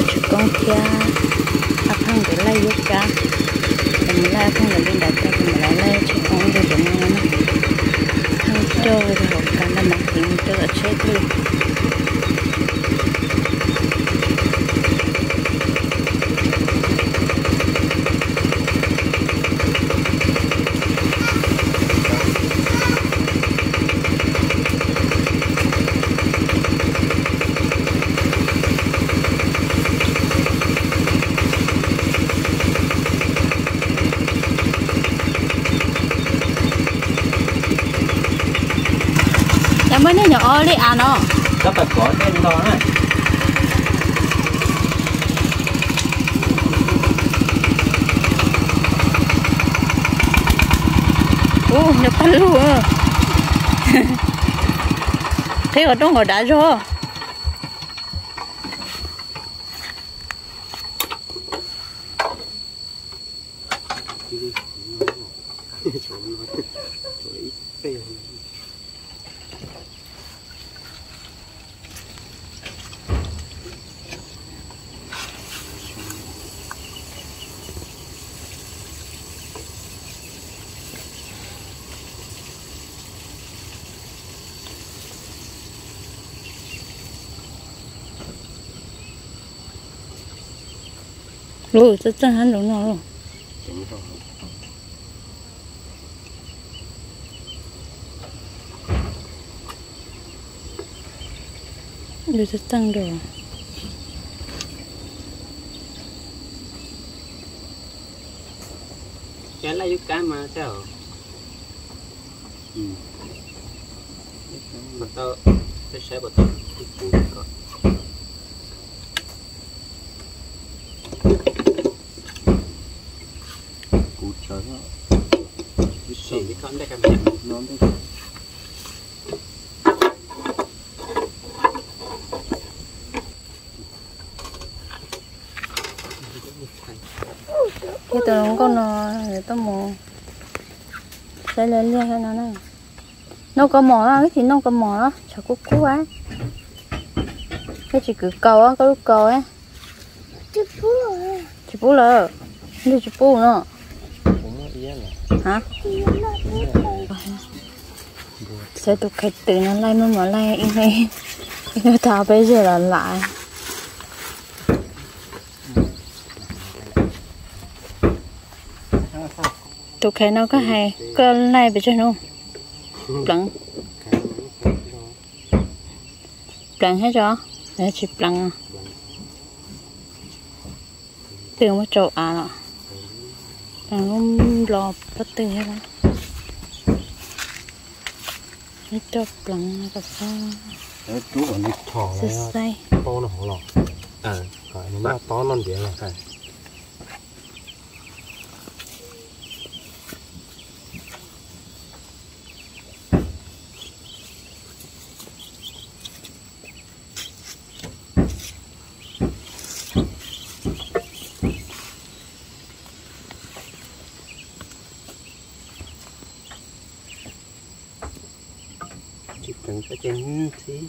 Tshwj koob thiab Ab Pheej nkawd laij yuav kab, ces mus laij Ab Pheej nkawd li ntawd tag ces mam los laij Tshwj koob ntawm no na. Pheej rau hauv kab ntawm no ces mus rau tom tsheb thiab. Yog muaj nej nyuam ob li av no. Kab pais kov tej no na. Ub, nyob paj lug. Qhib qhov rooj nkaus dav zog. Lub txaj txaj hab lub no. Lub txaj txaj rau. Ces laij yub kab mas txaj. Tau, saib puas tau. Kuv tsawv no. Thiab tus hluas nkauj no yuav tuaj mus saib liaj liaj no na. Noj kaus mom na, ib tsis noj kaus mom na, tshav kub kub. Koj tsis kwv kaus, koj lub kaus. Tsis pub lawm, nws tsis pub no. Saib tus khais twm no laij muaj mov laij ib hnub, ib hnub tau peb zeg los lam. Tus khais no koj hais koj laij pes tsawg hnub? Pleev, pleev thiab tso, tsis pleev. Twg muaj tsaus av los, pleev lub nplo pob tw thiab. Ib co pleev kom xaib xaib. Tsis pleev ces ntxhib.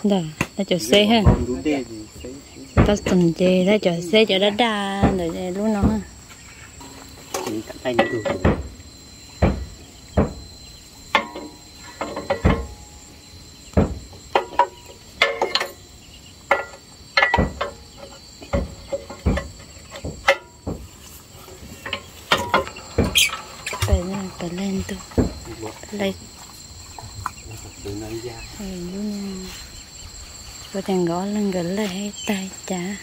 Ntawm lawv cov xeb ha, tab tom ces lawv cov xeb cov daj daj ntawm lub no. Peb laij ntug, laij, ua cas nkawd ob leeg nkawd laij tag cas.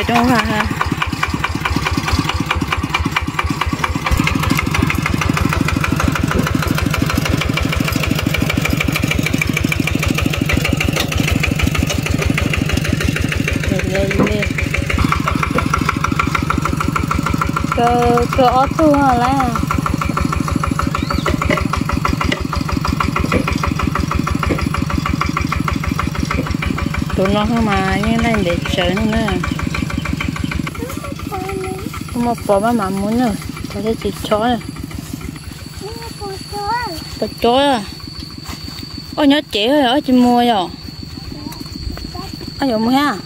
Pem roob ha, Kaw, kaw ob tug lawm. Tus no mas yeej laij ntev tsawv no na. Muaj pos maj mam mus na, pos thiaj tsis chob. Pos chob, ob nyob cev, ob tsis mus yom. Ob yuav mus thiab.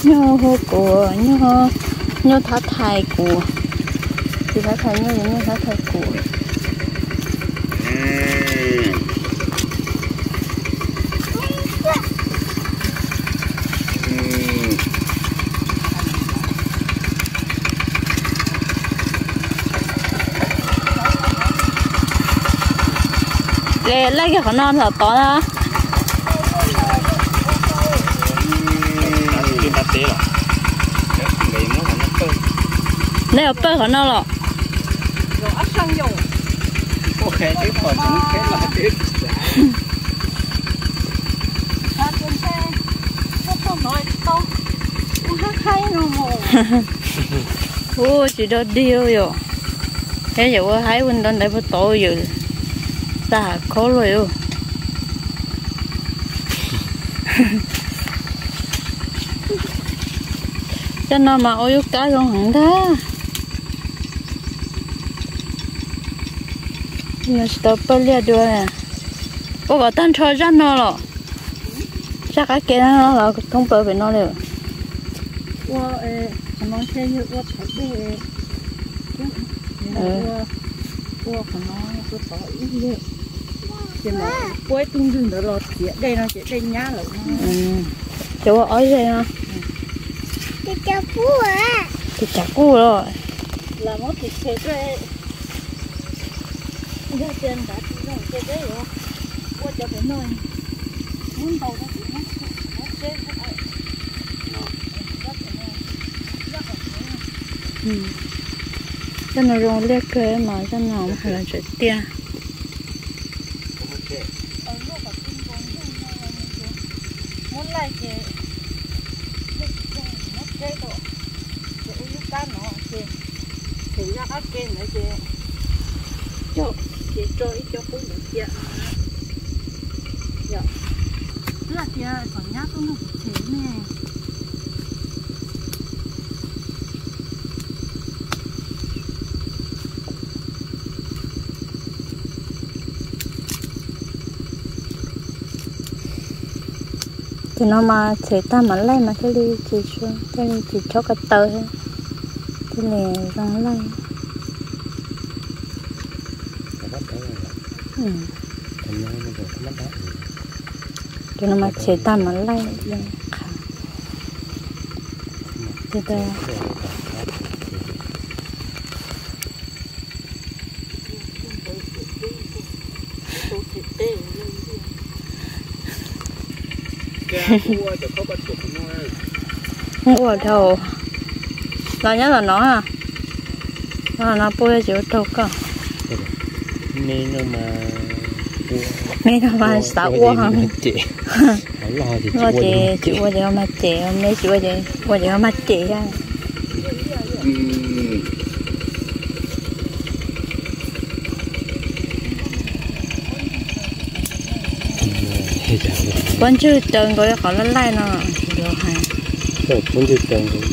Nyuj hu kuv, nyuj, nyuj thab thais kuv. Tsis thab thais nyuj, nyuj thab thais kuv. Laij kiag qhov no thaum tod na. Nej yuav pawj qhov no los? Ua tsis dog dig yom. Thiab yawm ua haib ua ntawd ntawd puag tod yawm tag khaub luaj. Cov no mas ua yub kab zoo heev ntag. Tsis tau pawj liaj dua. Ua kom tag nrho zaj no los? Zaj qab ke no los thoob plaws pem no li. Ua qhov no ces yog ua thaum dej, ua qhov no ua tod ib yam. Ces mas ua ib tug ntwg ntawd los txiav dej no ces dej nyab lawm. Ces ua ob zeg no. Ces cas quj los? Los muab tis tshe tuaj. Yog tias nrad tsis zoo ces peb yuav ua cov pem no, muab ntaus rau tim no, muab tseb. Cov no zoo liaj kawg mas cov no mus hais los tseem tiaj. Muab laij ces muab tseb rau, ces ua lub kab no ces, ces zaj qab ke ntawd ces cog, ces tso ib co qub ntawd cia. Yog, twb hais tias kom nyab tuaj nrog kuv tshem ne. Ces no mas tshem tag mam laij mas thiaj li tsis, thiaj li tsis chob ko taw, thiaj li zoo laij. Ces no mas tshem tag mam laij qhav. Ua dhau, los nyob los no, no no pub tsis ua raug koj. Me no mas xav ua, ces tsis ua ces mag cem, me tsis ua ces ua ces mag cem. Pob ntswg caws nkaus li qhov laj laij no, tsis tau hais. Pob ntswg caws nkaus.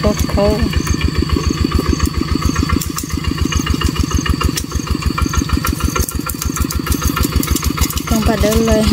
Khaub khaub. Tooj paj dawb lawm.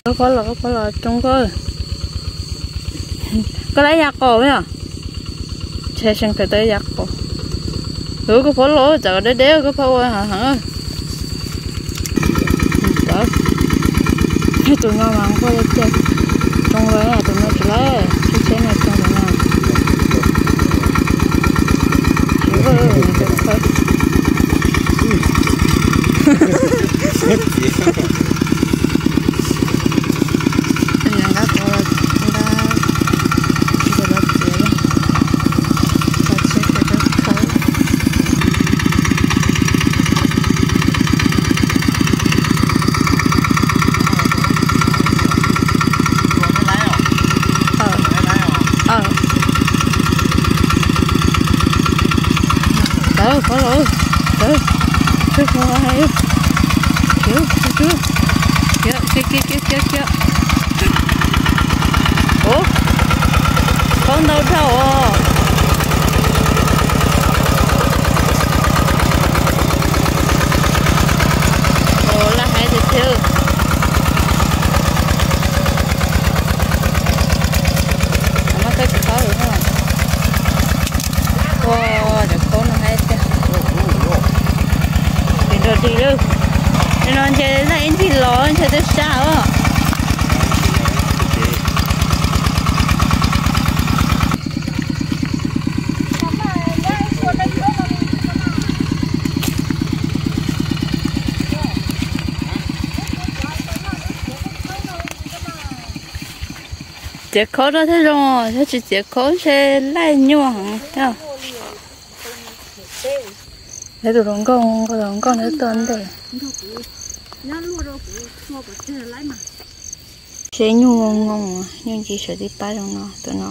Koj phob los, koj phob los coob koj. Koj lab ya qos yom? Ntshe seem kawm tau ya qos. Ua koj phob los, txawm deb deb koj phob ua heev heev. Tus no mas nquag li tiag. Coob lawm, tus no tsis lawm, tsheb tsheb no coob lawm no. Tsis vwj, tsis vwj. Tawv, qhov los, tawv, tawv, tawv, tawv, tawv, tawv, tawv. Ua, qhov ntau dhau os. Ua laj heev tiag tiag. Muab khaub tsis khaub lawm. Ua, cov khaub no heev tiag. Dim nrog dig lawm. No ntshe laj ib ncig los ntshe twb sab os. Txiav khaub no thiaj zoo, yog tsis txiav khaub ntshe laij nyuaj heev thiab. Lawv tus hluas nkauj, nkauj hluas nkauj nws tuaj ntej. Seb nyuj zoo, nyuj nci sawv tib pab zoo no, tus no.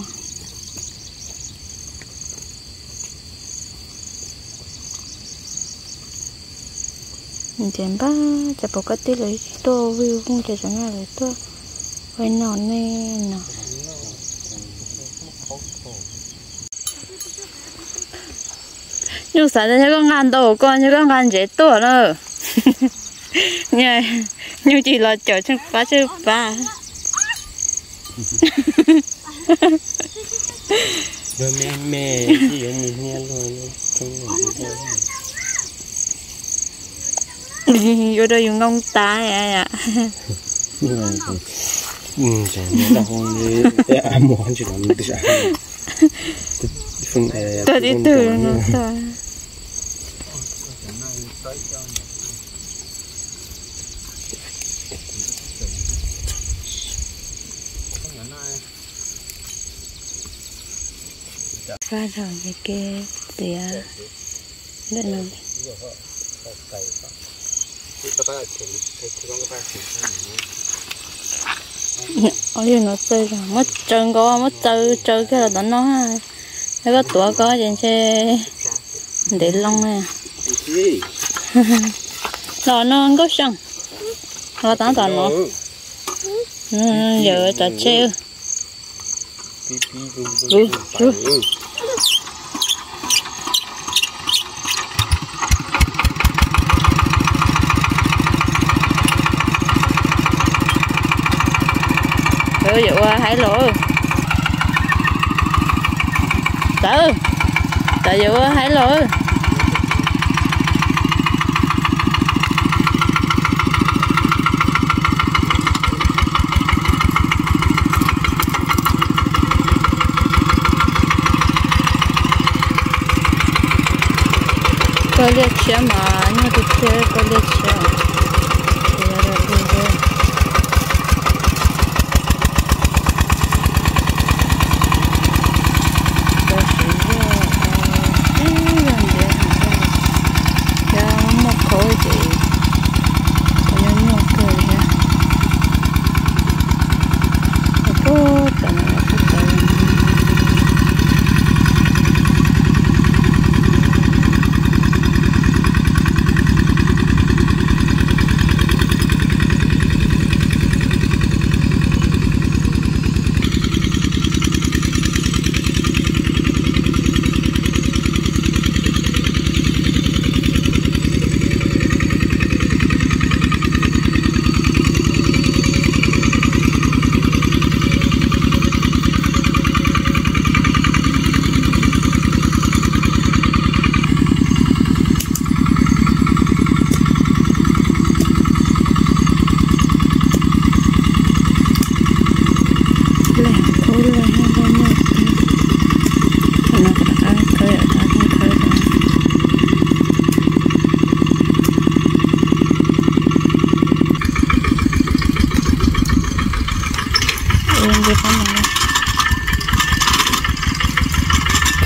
Ces npaj cas pom koj tij lawv tuaj vij vooj ces tseem nrog lawv tuaj ua no nej no. Nyuj xav tias yog koj nqa ntau koj, yog koj nqa ntsev tuaj na. Nyuj cis los caum tsheej pab tsheej pab. Yuav rau yus nkoo tas. Tuaj tib tug no tuaj. Faj dhau ces kev txiav ntawm no. Ob yug no txawj zog, muab tsaws nkaus, muab tsaws tsaws kiag los tom no, yog koj tuav ko ces ntshe ntev loo. Los no Nkauj Xyooj, los tom tom no, yawm tsav tsheb. Tawv, yuav ua haib los. Tawv, tawv, yuav ua haib los. Koj liaj tshiab mas nyuaj tiag tiag, koj liaj tshiab. Muaj khau ces nyuaj nyuaj kawg li thiab. Puag pem no puag pem.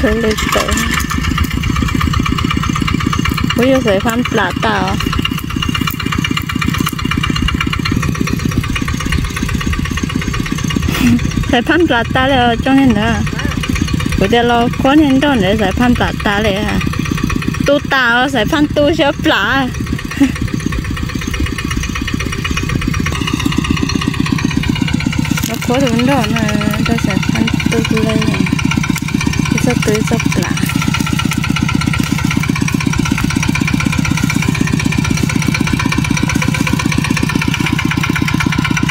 Khwv li tawm. Kuv yuav xaiv phab plam tas os. Xaiv phab plam tas li os, coj niag ntawd. Kuv tias los kuab niag nroj ntawd xaiv phab plam tas li. Tu tas os, xaiv phab tu xyov plam. Los kuab tus nroj no, rau xaiv phab tu li. Ib txoj tu ib txoj plam.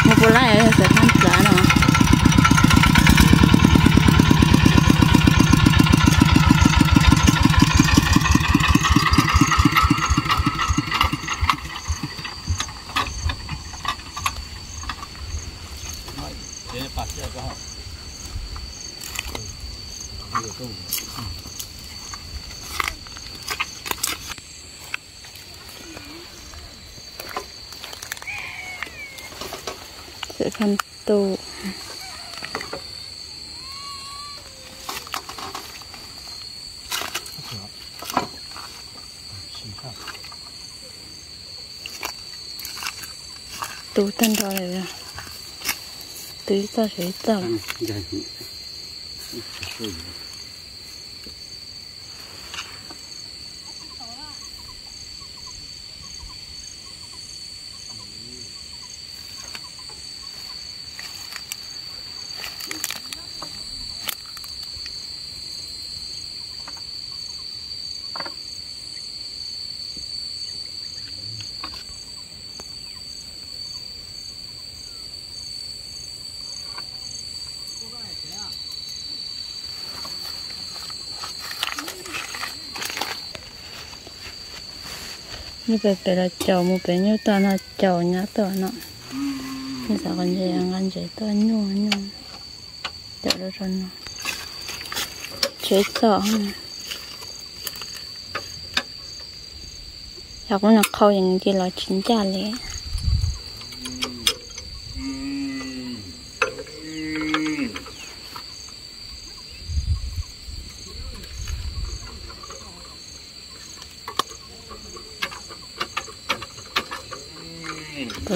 Mus puas laij xaiv phab plam no. Xaiv phab tu. Tu tag nrho lawm, tu ib txoj sawv ib txoj. Mus pem pem los caum, mus pem nyuj tuaj no caum nyab tuaj no. Nws xav qhov ntses nqa ntses tuaj nyuj nyuj. Caum rau rau no. Tshuav ib txoj. Yog kuv nws qhau ces nws cia los tsis ncaj li.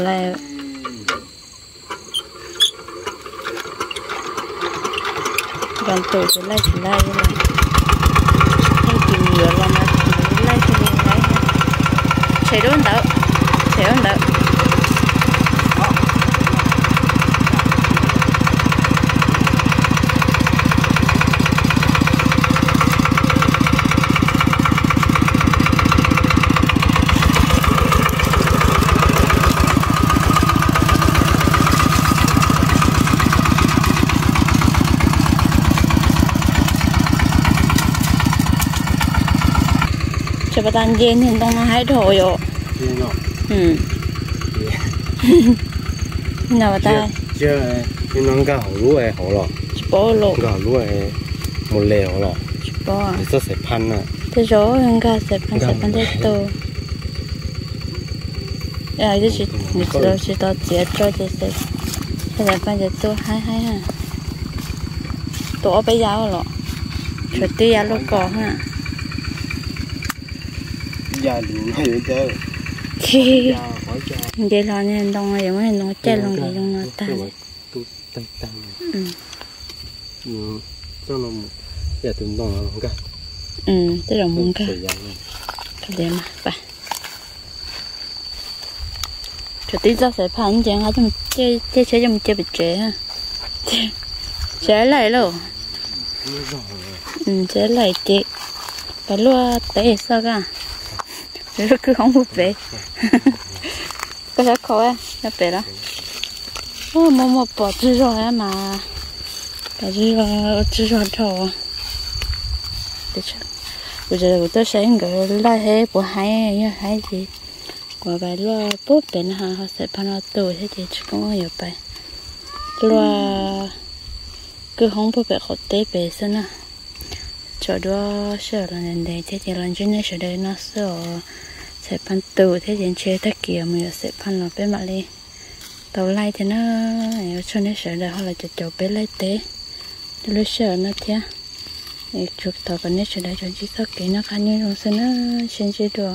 Laij, nrog tus tsis laij tsis laij li. Yeej tsis yuav los mas tsis laij tsis li laij. Tshem lub ntawd, tshem lub ntawd. Tsis pas tas nce niag ntoo no haib dhau yom. No pas tas. Nkag hauv lub hauv los? Tsis paub los. Nkag hauv lub mus le hauv los? Tsis paub. Txoj xaiv phab na. Tej zaum nkag xaiv phab, xaiv phab tej tus. Tsis tau txiav tso ces xaiv phab ces tuaj haib haib. Tuav ob peb yam los. Tshuav tib yam loj kos na. Nce hlo niag ntoo, yuav muab niag ntoo caij loo ces zoo no tag. Tej zaum mus nkag. Tshuav tib txoj xaiv phab ces nqa, ces tsheb coj mus cia pem tsev. Tsis laij lauj. Tsis laij ces pais luaj teb xwb koj. Pais luaj kwj hoob puag pem. Koj sab khau nyob pem los? Muaj muaj pom tsaug zog mas, pom tsaug zog, tsaug zog dhau. Kuv, kuv tuaj saib nkawd laij seb puas haib, yog haib ces kuv pais luaj puag pem no, ho xaiv phab no tus thiab ces tsis pom yuav pais luaj kwj hoob puag pem qaum teb pem xwb na. Tso duab sij hawm los ntev ntev thiab ces los ntsib nej sawv daws no xwb os. Xaiv phab tus thiab ces ntshe tag kis mus yuav xaiv phab los peb mam li tau laij thiab na. Ua tsaug nej sawv daws ho los caum caum peb laij teb rau lub sij hawm no thiab. Tsuas thov kom nej sawv daws tsuas ntsib txoj kev noj qab nyob zoo xwb na. Sib ntsib dua.